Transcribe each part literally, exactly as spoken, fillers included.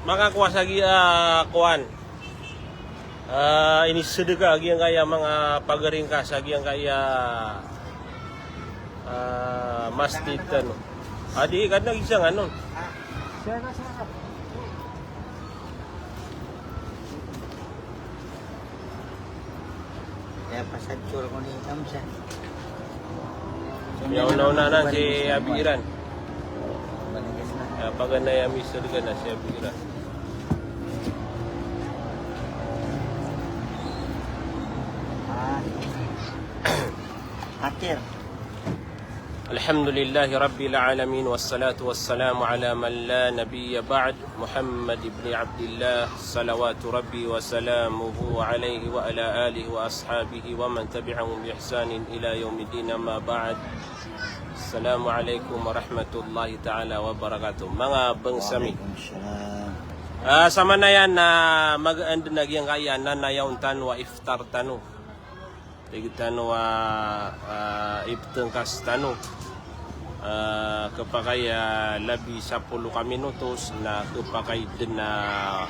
Makakowa sa giya, ah, kowan. Ah, inisedeka a giyangkaya manga pagari ngka sa giyangkaya, ah, masjid tano. Adi, kadna gisa nga non. Kaya pasad sur ko ni Kamsa. Iya, una-una na si Abi Iran. Balikas na. Iya, paganay ami sa liga na si Abi Iran. Ah. Akhir. Alhamdulillahi Rabbil Alamin, wassalatu wassalamu ala man la nabiyya ba'd, Muhammad ibn Abdillah, salawatu Rabbi wa salamuhu alayhi wa ala alihi wa ashabihi wa man tabi'ahum bi ihsanin ila yawmiddin, amma ba'd. Assalamu alaikum warahmatullahi ta'ala wabarakatuh. Manga bangsa mi. Waalaikumsalam. Ah, samanaya na mag-end na giyangkaya na nayawn tano a iftar tano. Tig tano a, ah, iptengkas tano, ah, kepakay a labi sapolo ka minutos na kepakay den a,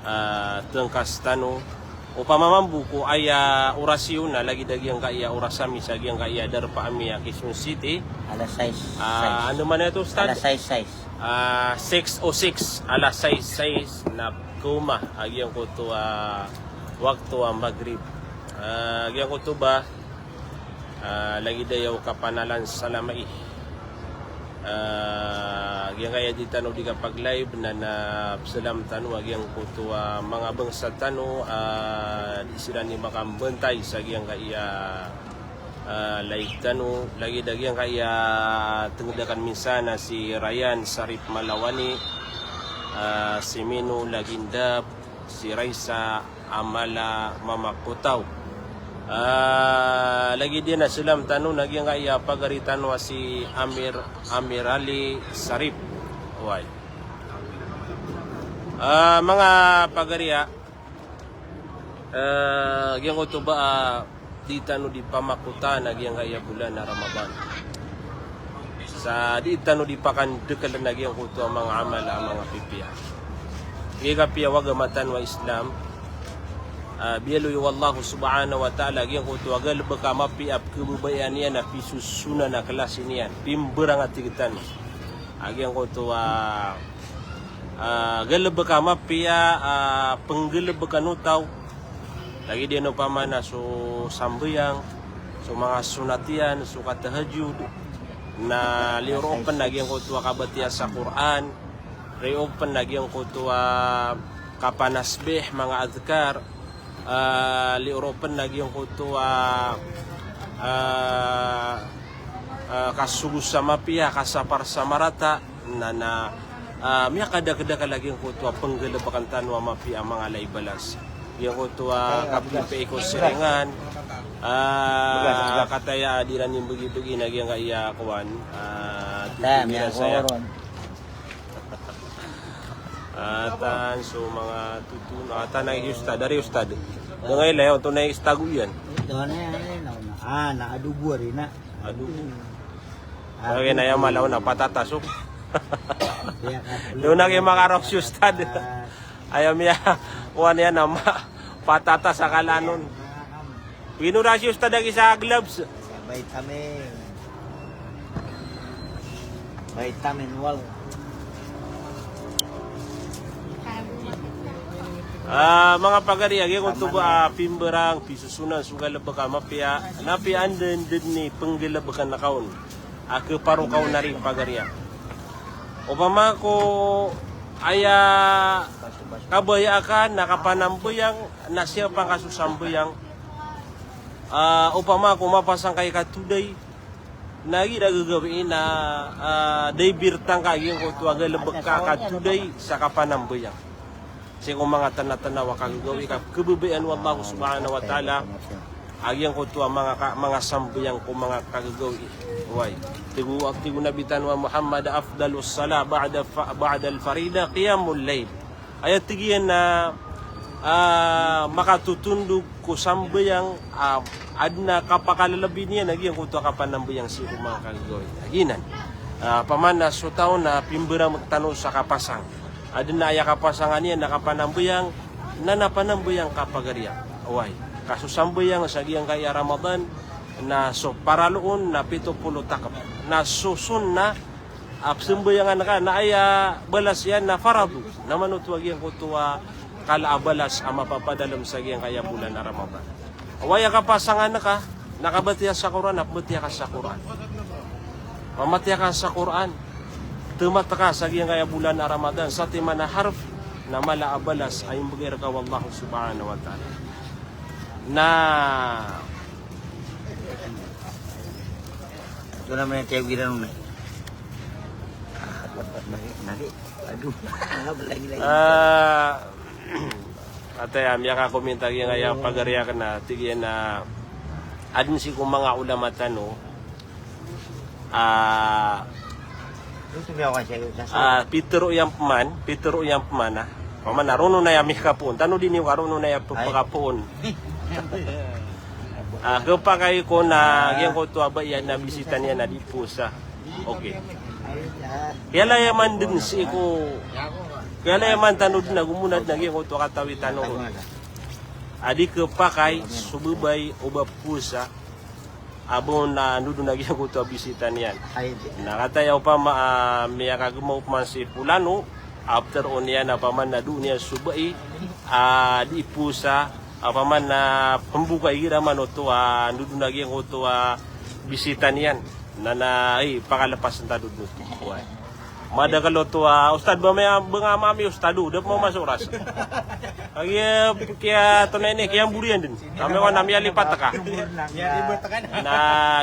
ah, tengkas tano. Opama mambo ko aya oras iyo na lagid a giyangkaya oras ami sa giyangkaya darpa ami a Quezon City. Alas sais, ah, sais. Andamanaya to, Ustad? Alas sais, sais. Ah, six o six, alas sais, sais na koma a giyangkoto a wakto a Maghrib. Ah, giyangkoto ba, ah, lagid aya o kapanalan sa lamai. Ah, giyangkaya di tano di kapag-live na, na peselam tano a giyangkoto a manga bangsa tano, ah, di siran i makambantay sa giyangkaya, ah, live tano, lagid a giyangkaya tenged aken minsan a si Ryan Sarip Malawani, ah, si Mino Lagindab, si Raisa Amala Mamakotaw. Ah, lagid iyan a selam tano na giyangkaya pagari tano a si Amir, Amir Ali Sarip. Oway. Ah, manga pagari a, ah, giyangkoto ba, ah, di tano di pamakotaan a giyangkaya bolan a Ramadan. Sa di tano di pakandekelen a giyangkoto a manga amal a manga pipiya. Giya kapiya o agama tano a Islam, ah, biyaloy o Allah subhanahu wa ta'ala a giyangkoto a galebek a mapiya a pekebabayaan iyan a pisosonan a klasi niyan, pimberang a tig tano. A giyangkoto a, ah, galebek a mapiya a penggelebekan o taw. Lagid iyan opama na so sambayang, so manga sonat iyan, so katahajud, na liyo roo pen a giyangkoto a kabatiya sa Qur'an, liyo pen a giyangkoto a kapanasbih, manga adhkar, ah, liyo roo pen a giyangkoto a, ah, ah, kasogo sa mapiya, kasapar sa marata, na, na, ah, miyakadakedakel a giyangkoto a penggelebekan tano a mapiya a manga laibalas. Giyangkoto a kapipiya ko siringan, ah, kataya a di iran imbegibegi na giyangkaya kowan, ah, titi saya. Atan so manga tutun, atan na i ustad, ari ustad. Gangay layo to na i ustad iyan. Ito na yan, eh, na, na, ah, na adobo ari na. Adobo. Lagi na iya malaw na patatas, oh. Iya, ka-, do na ki makarok si ustad. Ah. Aya miya, wan iyan a ma-, patatas a kalanon. Winora si ustad a gisa gloves. Vitamin. Vitamin walo. Ah, manga pagari, a giyangkoto ba, ah, pimberang, pisosonan so galebek a mapiya, na piya anda, anda den i penggelebekan a kaon a keparo kaon ari pagari a. Opama ko aya kabaya aken na kapanambayang, na siyapa ngka so sambayang, ah, opama ko mapasang ka i katoday, na igira gagawii na, ah, da i birta ngka a giyangkoto a galebek ka katoday sa kapanambayang. Sii ko manga tana-tana a kagagawii ka kebabayaan o Allah subhanahu wa ta'ala a giyangkoto a manga ka-, manga sambayang ko manga kagagawii. Oway. Tig o, tig o Nabi tano a Muhammad, afdalus salah ba'da fa-, ba'dal farida qiyamul layl. Aya tig iyan na, ah, makatotondog ko sambayang, ah, aden a kapakalalabi niyan a giyangkoto a kapanambayang sii ko manga kagagawii. A giyanan. Ah, opama na so taw na pimberang tano sa kapasang. Adn a aya kapasangan iyan na kapanambayang, na na panambayang ka pagariya. Oway. Ka so sambayang sa giyangkaya Ramadan, na so paralo on na pito polo takp. Na so sunnah a pzambayangan ka, na aya balas iyan na faradu. Na manoto a giyangkoto a kala a balas a mapapadalm sa giyangkaya bolan a Ramadan. Oway, a kapasangan ka, na kabatiya sa Qur'an, a pmbatiya ka sa Qur'an. Pambatiya ka sa Qur'an, tmat ka sa giyangkaya bolan a Ramadan, satiman a harf, na mala a balas a imbgay rka o Allah subhanahu wa ta'ala. Na Ito naman yung tiyawiran mo na. Ah, dapat ba, nari? Aduh, lagi-lagi. Ah, ataya, miyakakomenta giyangkaya pagari akn na, tig iyan a, adn sii ko manga ulama tano, ah, Ito, miyaw ka siya, sa ah, pitharo iyan pman, pitharo iyan pman, ah. Paman, ah, roo na aya miyakapoon. Tano dn iyo ka roo na aya p-, Ay. pakapoon. Ah, khapakay ko na giyangkoto a ba iyan na bisita niyan na di powasa. Okay. Kiyalaya man dn sii ko, kiyalaya man tano dn a gomona dn a giyangkoto a katawi tano. A di khapakay so babay o ba powasa a ba on a ndodon a giyangkoto a bisita niyan. Ay, di. Na kataya opama, ah, miyakagma opama si polano, a ptharoon iyan a paman na doon iyan so bai a di powasa, a paman na pmboka igira man oto a ndodon a giyangkoto a bisita niyan. Na na, ay, pakalpasn ta dodon oto. Oway. Madakl oto a ustad, ba maya, ba nga mami ustad o, da pman masoras. Kagiya, kiya tonaa ini, kiyamboriyan dn. Kami ko na miyalipat ka. Na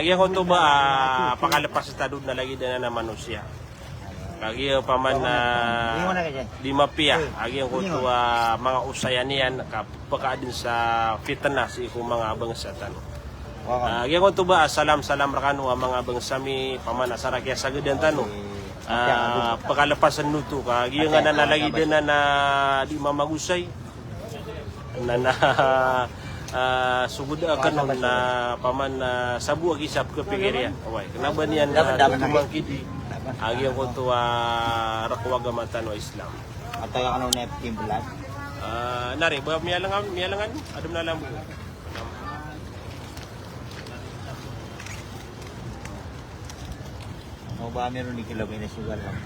giyangkoto ba, ah, pakalpasn ta dodon a lagid anan a manosiya. Kagiya paman na di mapiya, a giyangkoto a manga osayan iyan, ka pkaadn sa fitnah sii ko manga bangsa tano. Ah, giyangkoto ba, ah, salam, salam rkano a manga bangsa mi, paman a sa rakn a sagdan tano. Ah, pkalpasn oto ka, giyanganan a lagid anan a di mamagosay. Na na, ah, sogod akn on na paman na sabo a gisa pkhapikir iyan. Oway, kna ba niyan na tomangkidi a giyangkoto a rk o agama tano a Islam. Mataga ka na o na iptimbelan. Ah, nari, ba miyalangan, miyalangan, adn na lambo. Ano ba, meron di kila may nasugal lang.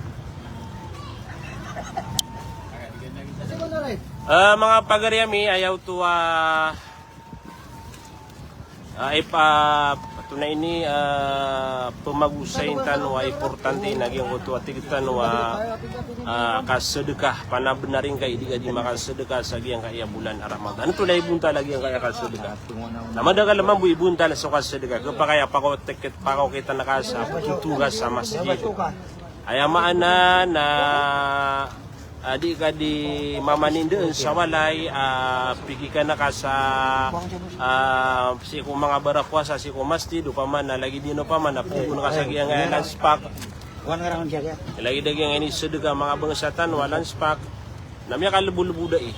Ah, manga pagari ami, aya oto a Ah, ipa, pato na ini, ah, pmagosayn tano a importante na giyangkoto a tig tano a, ah, kasadka, panabnar ingka i di ka di makasadka sa giyangkaya bolan a Ramadan. Antonaa i bontal a giyangkaya kasadka? Na madakl mambo i bontal so kasadka. Khapakay a pakaokit, pakaokitan ka sa ptotoga sa masjid. Aya maana na, ah, di ka di mamanindaan sa walay, ah, pigikana ka sa, ah, sii ko manga barapowasa, sii ko masjid, opama na lagid iyan opama na pogon ka sa giyangkaya lunch pack. Lagid a giyangkaya inisadka a manga bangsa tano a lunch pack. Na miyakalbolbod ai.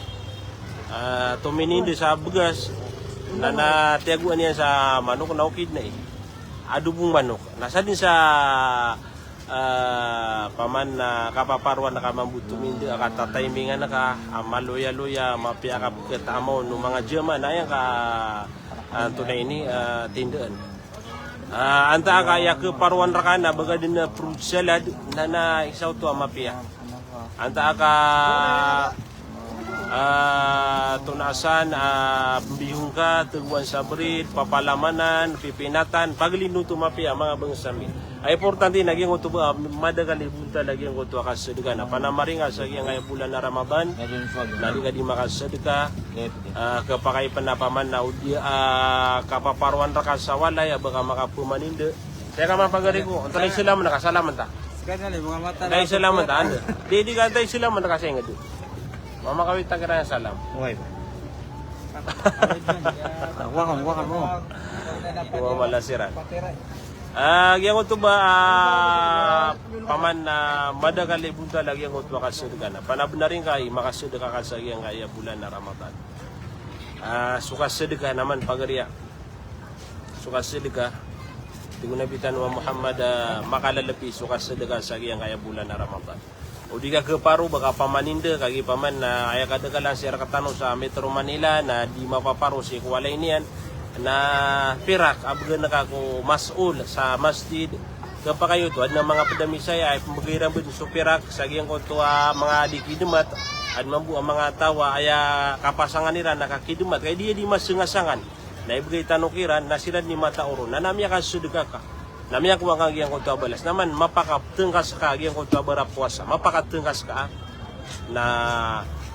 Ah, tomininda sa bgas, na, na tiyagoan iyan sa manok na okit na i. Adobong manok. Na sadn sa ah, paman na kapaparoan ka mambo tominda a katataymingan ka, a maloyaloya, mapiya ka pkhatamaw o manga jamaah na aya ka, ah, antonaa ini, ah, tindaan. Ah, antaa ka aya khaparoan rka na ba ka dn a fruit salad, na, na isa oto a mapiya. Antaa ka Ah, tonaa san, ah, pmbihong ka, tagoan sa brid, papalamanan, pipinatan, paglindon oto mapiya, manga bangsa mi. Ay, importante na giyangkoto ba, madakl i bontal a giyangkoto a kasadka na panamaringa sa giyangkaya bolan a Ramadan, na di ka di makasadka, ah, khapakay pn a paman na o di, ah, kapaparoan rka sa walay, a ba ka makaphamaninda. Saya ka mapagari ko, antaa i salaman ka, salaman ta. Antaa i salaman ta, anda. Di, di ka antaa i salaman ka sa ingd. Mamakawit ta kiran salam. Oway. Wakan, wakan mo. Wa malasiran. Ah, giyangkoto ba, ah, paman na madakl i bontal a giyangkoto a kasadka na. Panabnar ingka i makasadka ka sa giyangkaya bolan a Ramadan. Ah, so kasadka na man pagariya. So kasadka, tig o Nabi tano a Muhammad, ah, makalalabi so kasadka sa giyangkaya bolan a Ramadan. O di ka khaparo, ba ka pamanindeg, kagiya paman na aya kadaklan sii rektano sa Metro Manila, na di mapaparo sii ko walay niyan, na pirak a bgan ka ko mas'ul sa masjid, khapakay oto, adn a manga pd a misaya, ay pmbgay iran bn so pirak, sa giyangkoto a manga di kidmat, adn mambo a manga taw a aya kapasangan iran na kakidmat, kay di, di masangasangan, na ibgay tano kiran, na siran di matao ron, na, na miyakasadka ka. Na miyakowa ngka giyangkoto a balas. Na man, mapakatngkas ka giyangkoto a barapowasa. Mapakatngkas ka. Na,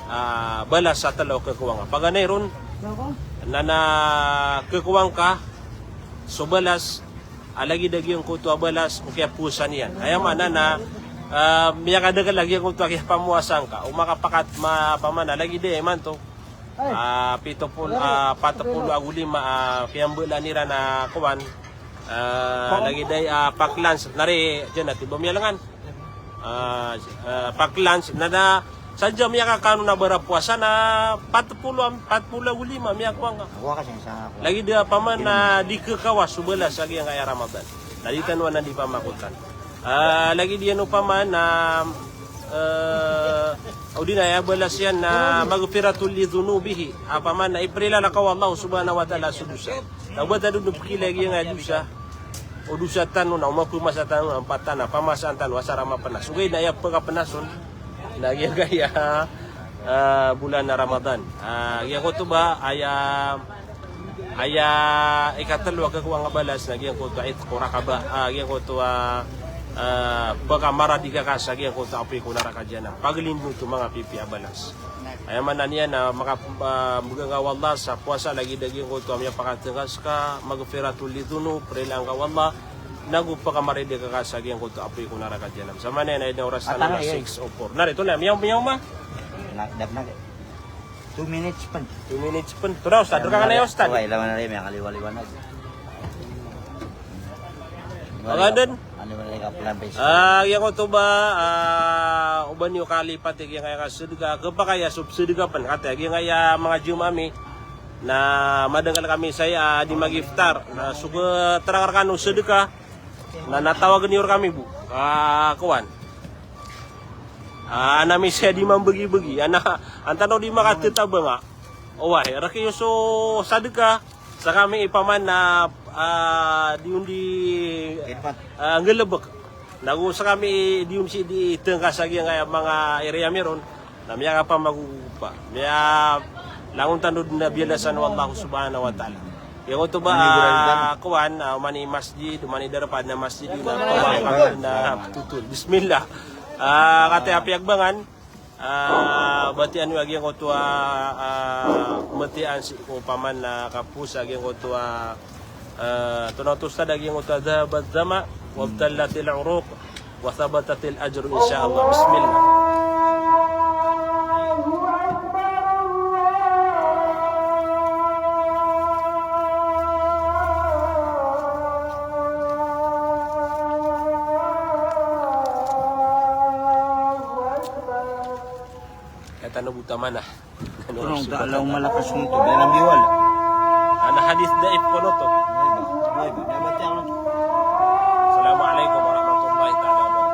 ah, balas sa tlo a khakowa ngka. Paganay ron, na, na khakowa ngka so balas a lagid a giyangkoto a balas o kiyapowasa niyan. Aya maana na, ah, miyakadakl a giyangkoto a kiyapamowasa ngka. O makapakat ma-, pamana lagid a imanto. Ah, pito polo, ah, pat polo ago lima, ah, kiyambalaan iran a kowan. Ah, lagid aya, ah, pack lunch. Nari, dn a tiba miyalangan. Ah, ah, pack lunch. Na, na, sadn a miyakakanon a barapowasa na pat polo, am-, pat polo ago lima, miyakowa ngka. Lagid a paman na di khakawa so balas a giyangkaya Ramadan. Na di tano anan di pamakotan. Ah, lagid iyan opama na, eh, o di na aya balas iyan na maghfiratun li dhunubihi. Opama na iprilala ka o Allah subhanahu wa ta'ala so dosa. Na oba tano dn pkilay giyangkaya dosa. O dosa tano na, o maphamasa tano na, patan na, phamasaan tano, asar a mapnas. Ogaid na aya pkhapnas on na giyangkaya, ah, bolan a Ramadan. Ah, giyangkoto ba, aya Aya ikatlo a khakowa ngka balas na giyangkoto a itqu raqabah, ah, giyangkoto a, ah, pkamaradi ka ka sa giyangkoto a apoy ko naraka Jahannam. Paglindong oto manga pipiya a balas. Aya maana niyan na maka, ah, mbgan ka o Allah sa powasa lagid a giyangkoto a miyapakatngkas ka, maghfiratun li dhunub, prilaan ka o Allah, nago pkamaradi ka ka sa giyangkoto a apoy ko naraka Jahannam. Sa maana niyan na aya oras tano na six oh four. Nari, oto na, miyaw, miyaw ma? Na, dap na. Two minutes pn. Two minutes pn. Oto na, Ustad. Rk angkaya, Ustad. Oway, lawan na rin, miyakaliwaliwanag. Ano ba, ah, giyangkoto ba, ah, oba niyo kalipat, giyangkaya kasadka, khapakay a so sadka pn, kataya, giyangkaya manga Jumaat ami, na madangkal kami saya, ah, di mag-iftar, na so khatrang rkano sadka, na natawag niyo rkami bo, ah, kowan. Ah, ana misaya di mambagi-bagi. Ana, an tano di makatetabang a. Oway, rk iyo so sadka, sa kami i paman na, ah, di on di, ah, nggalbk. Nago sa kami di on sii di tngkas a giyangkaya manga area mi ron. Na miyakapamagogopa. Miya langon tano dn a biyalasan o Allah subhanahu wa ta'ala. Giyangkoto ba, ah, kowan, ah, oman i masjid, oman i darpa na masjid, na, na, totol. Bismillah. Ah, kataya piyagbangan, ah, batian iyo a giyangkoto a, ah, matian sii ko paman na kapos a giyangkoto a, ah, oto na oto, Ustad, a giyangkoto a dhahabat dhama, wabtallatil uruq, wa thabatatil ajru, insha Allah. Bismillah. Kata na buta mana? Tulong ta alaw malakas mo to, bayram biwal. Ana hadith daif ko no to. Assalamu alaikum warahmatullahi ta'ala wabarakatuh.